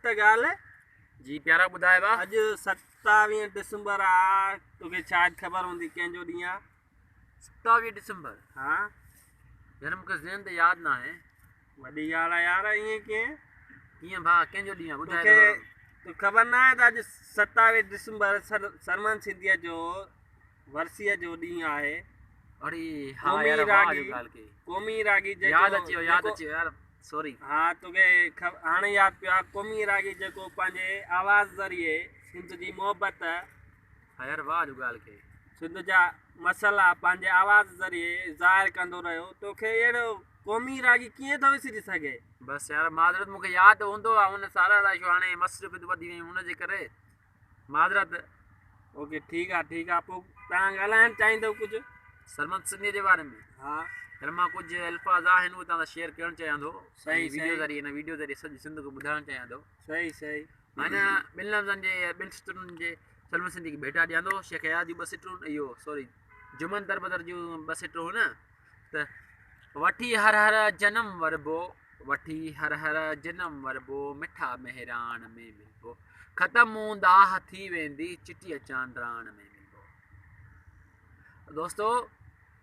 ته ڳالهه. جي پيارا ٻڌاء ڀا. اڄ 27 ڊسمبر آ، توکي شايد خبر هوندي ڪنهن جو ڏينهن آ. 27 ڊسمبر؟ ها. يار مونکي ذهن تي ياد ناهي. وڏي ڳالهه آ يار، ائين ڪيئن؟ ڪيئن ڀاء، ڪنهن جو ڏينهن آ ٻڌاء توکي ته خبر ناهي ته اڄ 27 ڊسمبر سرمد سنڌيء جو ورسيء جو ڏينهن آهي. اڙي ها يار، واهه جو ڳالهه ڪئي. قومي راڳي جيڪو ياد اچي ويو، ياد اچي ويو يار، سوري. ها توکي هاڻي ياد پيو آ. قومي راڳي جيڪو پنهنجي آواز ذريعي سنڌ جي محبت، ها يار، واهه جو ڳالهه ڪئي، سنڌ جا مسئلا پنهنجي آواز ذريعي ظاهر ڪندو رهيو، توکي اهڙو قومي راڳي ڪيئن ٿو وسري سگهي؟ بس يار معذرت، مونکي ياد هوندو آ ان سارا الائي ڇو هاڻي مصروفيت وڌي ويون ان جي ڪري، معذرت. اوڪي ٺيڪ آ، ٺيڪ آ. پوء توهان ڳالهائڻ چاهيندو ڪجهه سرمد سنڌيء جي باري ۾؟ ها. يار مان ڪجهه الفاظ آهن، اهي توهان سان شيئر ڪرڻ چاهيان ٿو. صحيح. ويڊيو ذريعي، هن ويڊيو ذريعي سڄي سنڌ کي ٻڌائڻ چاهيان ٿو. صحيح صحيح. معنيٰ ٻن لفظن جي يا ٻن سٽن جي سرمد سنڌي کي ڀيٽا ڏيان ٿو. شيخ اياز جون ٻه سٽون، اهو سوري، جمن دربدر جون ٻه سٽون نه ته وٺي هر هر جنم وربو، وٺي هر هر جنم وربو، مٺا مهراڻ ۾ ملبو، ختم اونداهه ٿي ويندي، چٽيء چانڊراڻ ۾ ملبو. دوستو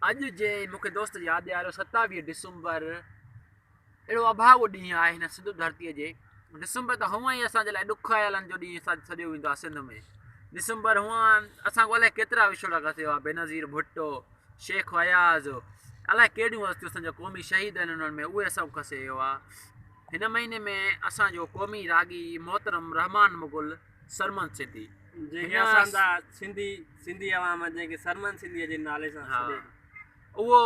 اڄ جي مونکي دوست ياد ڏياريو، 27 ڊسمبر اهڙو اڀاڳو ڏينهن آهي هن سنڌ ڌرتيء جي. ڊسمبر ته هونئن ئي اسان جي لاء ڏکايلن جو ڏينهن سڏيو ويندو آهي سنڌ ۾. ڊسمبر هونئن اسان کان الائي ڪيترا وڇوڙا کسيو آهي، بينظير ڀٽو، شيخ اياز، الائي ڪهڙيون هستيون اسان جا قومي شهيد آهن انهن ۾ اهي اسان کان کسي ويو آهي. هن مهيني ۾ اسان جو قومي راڳي محترم رحمان مغل سرمد سنڌي، جنهن کي اسان جا سنڌي عوام جنهن کي سرمد سنڌيء جي نالي سان سڏي، اهو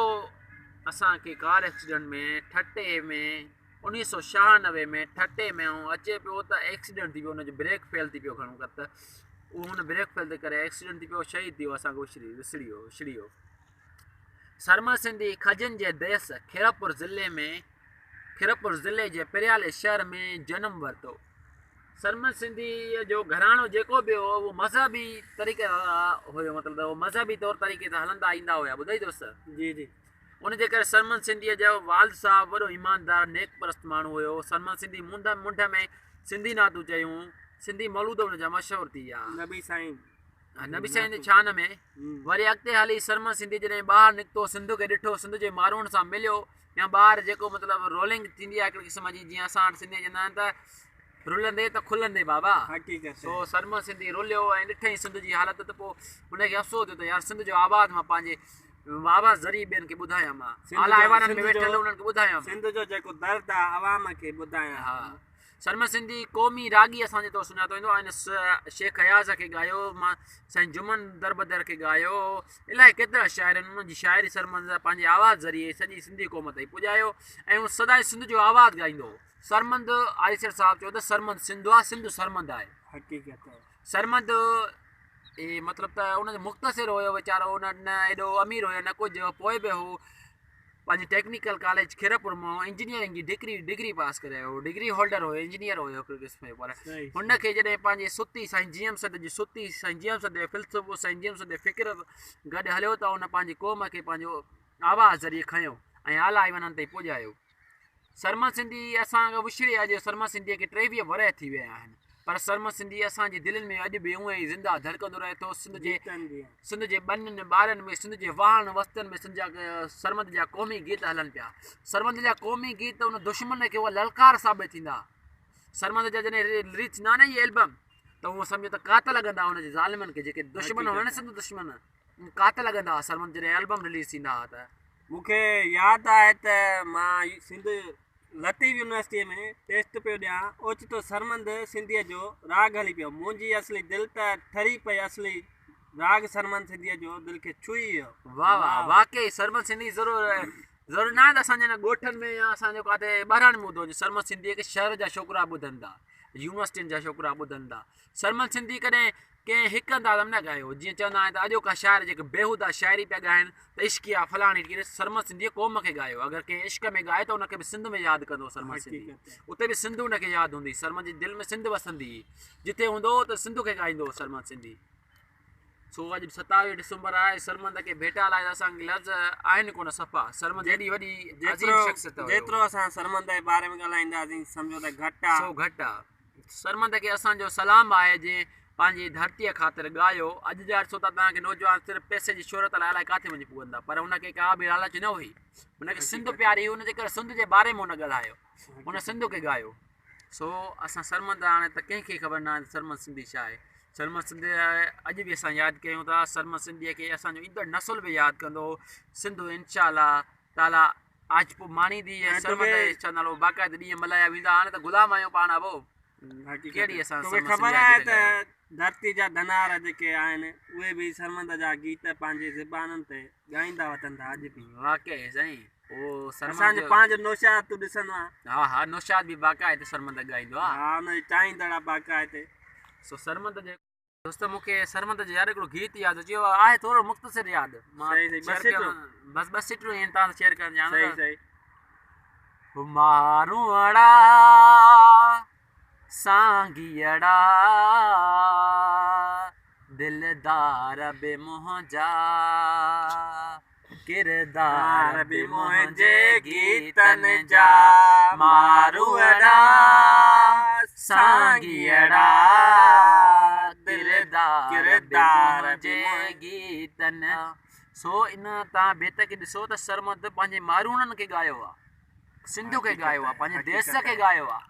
اسان کي ڪار ايڪسيڊنٽ ۾ ٺٽي ۾ 1996 ۾ ٺٽي ۾ اچي پيو ته ايڪسيڊنٽ ٿي پيو، ان جو بريڪ فيل ٿي پيو گهڻو ڪر ته اهو هن بريڪ فيل ٿي ڪري ايڪسيڊنٽ ٿي پيو، شهيد ٿي ويو، اسان کي وڇڙي وسڙي ويو، وڇڙي ويو. سرمد سنڌي کجين جي ديس خيرپور ضلعي ۾ خيرپور ضلعي جي پريالي شهر ۾ جنم ورتو. سرمد سنڌيء جو گهراڻو جيڪو به هو اهو مذهبي طريقي سان هيو، مطلب ته اهو مذهبي طور طريقي سان هلندا ايندا هيا. ٻڌئي دوست؟ جي جي. ان جي ڪري سرمد سنڌيء جو والد صاحب وڏو ايماندار نيڪ پرست ماڻهو هيو. سرمد سنڌي منڍ منڍ ۾ سنڌي نعتون چيون، سنڌي مولود ان جا مشهور ٿي ويا. نبي سائين. نبي سائين جي شان ۾. وري اڳتي هلي سرمد سنڌي جڏهن ٻاهر نڪتو، سنڌ کي ڏٺو، سنڌ جي ماڻهن سان مليو، يا ٻاهر جيڪو مطلب رولنگ ٿيندي آهي هڪڙي قسم جي، جيئن اسان وٽ سنڌي چوندا آهن ته رلندي ته کلندي بابا، حقيقت. سو سرمد سنڌي رليو ۽ ڏٺائين سنڌ جي حالت ته پوء هن کي افسوس ٿيو ته يار سنڌ جو آواز مان پنهنجي آواز ذريعي ٻين کي ٻڌايان، مان اعليٰ ايوانن ۾ ويٺل انهن کي ٻڌايان، سنڌ جو جيڪو درد آهي عوام کي ٻڌايان. ها، سرمد سنڌي قومي راڳي اسان جي طور سڃاتو ويندو آهي. هن شيخ اياز کي ڳايو، سائين جمن دربدر کي ڳايو، الائي ڪيترا شاعر آهن انهن جي شاعري سرمد پنهنجي آواز ذريعي سڄي سنڌي قوم تائين پڄايو ۽ هو سدائين سنڌ جو آواز ڳائيندو هو. سرمد آريسر صاحب چيو ته سرمد سنڌ آهي، سنڌ سرمد آهي. حقيقت آهي. سرمد اي مطلب ته ان جو مختصر هيو ويچارو، نه ايڏو امير هيو نه ڪجهه، پوء به هو پنهنجي ٽيڪنيڪل ڪاليج خيرپور مان انجنيئرنگ جي ڊگري پاس ڪري آيو هو، ڊگري هولڊر هيو، انجنيئر هيو هڪڙي قسم جو. پر هن کي جڏهن پنهنجي ستي سائين جي ايم سيد جي ستي، سائين جي ايم سيد جي فلسفو، سائين جي ايم سيد جي فڪر گڏ هليو ته هن پنهنجي قوم کي پنهنجو آواز ذريعي کنيو ۽ اعليٰ ايوانن تائين پڄايو. سرمد سنڌي اسان کان وڇڙي اڄ سرمد سنڌيء کي 23 ورهيه ٿي ويا آهن، پر سرمد سنڌي اسان جي دلين ۾ اڄ به اونئن ئي زنده ڌڙڪندو رهي ٿو. سنڌ جي ٻنين ٻارن ۾، سنڌ جي واهڻ وستين ۾ سنڌ جا سرمد جا قومي گيت هلن پيا. سرمد جا قومي گيت ان دشمن کي اها للڪار ثابت ٿيندا. سرمد جا جڏهن رليز ٿيندا نه اهي البم ته اهو سمجهو ته ڪات لڳندا ان جي ظالمن کي، جيڪي دشمن هئا نه سنڌ دشمن، ڪات لڳندا سرمد جڏهن البم رليز ٿيندا ته. مون کي ياد آهي ته مان سنڌ لطيف يونيورسٽيء ۾ ٽيسٽ پيو ڏيان، اوچتو سرمد سنڌيء جو راڳ هلي پيو. منهنجي اصلي دل ته ٺري پئي، اصلي راڳ سرمد سنڌيء جو دل کي ڇهي ويو. واه واه، واقعي سرمد سنڌي ضرور ضروري ناهي ته اسان جي هن ڳوٺن ۾ يا اسان جو ڪاٿي ٻهراڙين ۾ ٻڌو وڃي، سرمد سنڌيء کي شهر جا ڇوڪرا ٻڌن ٿا، يونيورسٽين جا ڇوڪرا ٻڌن ٿا. سرمد سنڌي ڪڏهن ڪنهن هڪ انداز ۾ نه ڳايو، جيئن چوندا آهن ته اڄوڪا شاعر جيڪي بيهوده شاعري پيا ڳائن ته عشقيه فلاڻي ڪيري، سرمد سنڌيء قوم کي ڳايو، اگر ڪنهن عشق ۾ ڳائي ته ان کي به سنڌ ۾ ياد ڪندو سرمد سنڌي، اتي به سنڌ ان کي ياد هوندي، سرمد جي دل ۾ سنڌ وسندي هئي، جتي هوندو هو ته سنڌ کي ڳائيندو هو سرمد سنڌي. سو اڄ 27 ڊسمبر آهي، سرمد کي ڀيٽا لاء اسان کي لفظ آهن ڪونه صفا، سرمد ايڏي وڏي عظيم شخصيت هيو. جيترو اسان سرمد جي باري ۾ ڳالهائينداسين سمجهو ته گهٽ آ. سو گهٽ آ. سرمد کي اسان جو سلام آهي جنهن پنهنجي ڌرتيء خاطر ڳايو. اڄ جا ڏسو ٿا توهان کي نوجوان صرف پئسي جي شهرت لاء الائي ڪاٿي وڃي پڳن ٿا پر هن کي ڪا به لالچ نه هئي. هن کي سنڌ پياري هئي ان جي ڪري سنڌ جي باري ۾ هن ڳالهايو. هن سنڌ کي ڳايو. سو اسان سرمد هاڻي ته ڪنهن کي خبر ناهي ته سرمد سنڌي ڇا آهي. سرمد سنڌي اڄ به اسان ياد ڪيون ٿا. سرمد سنڌيء کي اسان جو ايندڙ نسل به ياد ڪندو. سنڌ انشاء الله تعاليٰ آجپو ماڻيندي ۽ سرمد جو ڇا نالو باقاعده ڏينهن ملهايا ويندا. هاڻي ته غلام آهيون پاڻ ابو. ڪهڙي اسان توکي سرمد خبر سنڌي جا آهي گيت ته ڳايون. ڌرتي جا ڌنار جيڪي آهن اهي به سرمد جا گيت پنهنجي زبانن تي ڳائيندا وتن ٿا اڄ به. واقعي سائين اهو سرمد اسان جو جو پنهنجو نوشاد تون ڏسندو آهين. ها ها نوشاد به باقاعده سرمد ڳائيندو آهي. ها ان جي چاهيندڙ آ باقاعده. سو سرمد جو دوست مون کي سرمد جو يار هڪڙو گيت ياد اچي ويو آهي ٿورو مختصر ياد مان صحيح صحيح ٻه شيئر ڪيان سٽون بس ٻه سٽون آهن توهان سان شيئر ڪرڻ چاهيان صحيح ٿو صحيح ماروئڙا سانگيئڙا دلدار به منهنجا ڪردار به منهنجي گيتن جا ماروئڙا سانگيئڙا ڪردار به منهنجي گيتن سو ان تان بيت کي ڏسو ته سرمد پنهنجي ماروئڙن کي ڳايو آ سنڌ کي ڳايو آ پنهنجي ديس کي ڳايو آ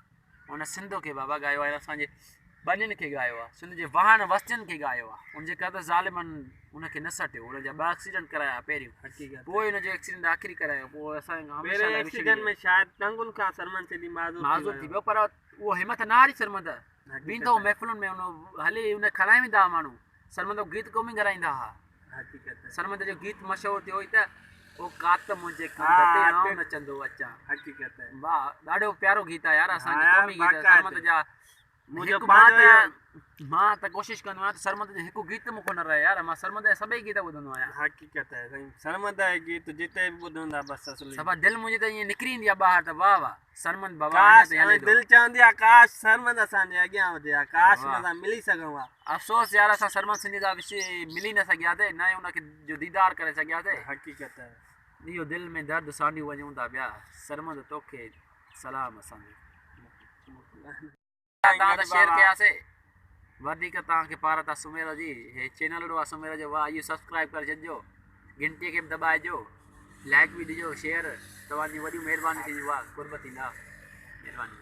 ان سنڌ کي بابا ڳايو آهي اسان جي ٻنين کي ڳايو آهي سنڌ جي واهڻ وستين کي ڳايو آهي ان جي ڪري ته ظالمن ان کي نه سٽيو ان جا ٻه ايڪسيڊنٽ ڪرايا پهريون حقيقت پوء ان جو ايڪسيڊنٽ آخري ڪرايو پوء اسان کان هميشه پهرين لاء وڇڙي ايڪسيڊنٽ ويو ۾ شايد ٽنگن کان سرمن سنڌي معذور ٿي معذور ٿي ويو ويو پر اهو همت نه هاري سرمد حقيقت ويندو هو محفلن ۾ ان هلي ان کڻائي ويندا هئا ماڻهو سرمد جو گيت قومي ڳرائيندا ها. حقيقت. سرمد جو گيت مشهور ٿيو هي ته او ڪات منهنجي ڪنڌ تي آئون نچندو اچان. حقيقت. واھ ڏاڍو پيارو گيت آهي يار اسان جو قومي گيت آهي سرمد جا منهنجو هڪ مان پنهنجو ته مان ته ڪوشش ڪندو آهيان ته سرمد جو هڪ گيت مون کان نه رهي يار مان سرمد جا سڀئي گيت ٻڌندو آهيان. حقيقت آهي سائين سرمد جا گيت جتي به ٻڌندا بس اصلي. صفا دل منهنجي ته ائين نڪري ايندي آهي ٻاهر ته واھ واھ. سرمد بابا اڃا ڪاش تائين هلي ٿو. دل چوندي آ ڪاش سرمد اسان جي اڳيان هجي ها ڪاش ان سان ملي سگهون ها. افسوس يار اسان سرمد سنڌي سان ملي نه سگهياسي نه ئي ان کي جو ديدار ڪري سگهياسي. حقيقت آهي. اهو دل ۾ درد سانڍيون وڃون ٿا پيا سرمد توکي سلام اسان جو. توهان ته شيئر ڪياسي وڌيڪ توهان کي پارت آ سميرو جي هي چينل اڙو آ سميرو جو واهه اهو سبسڪرائب ڪري ڇڏجو گهنٽي کي به دٻائجو لائڪ به ڏجو شيئر توهان جون وڏيون مهربانيون ٿينديون واهه قرب ٿيندا مهرباني.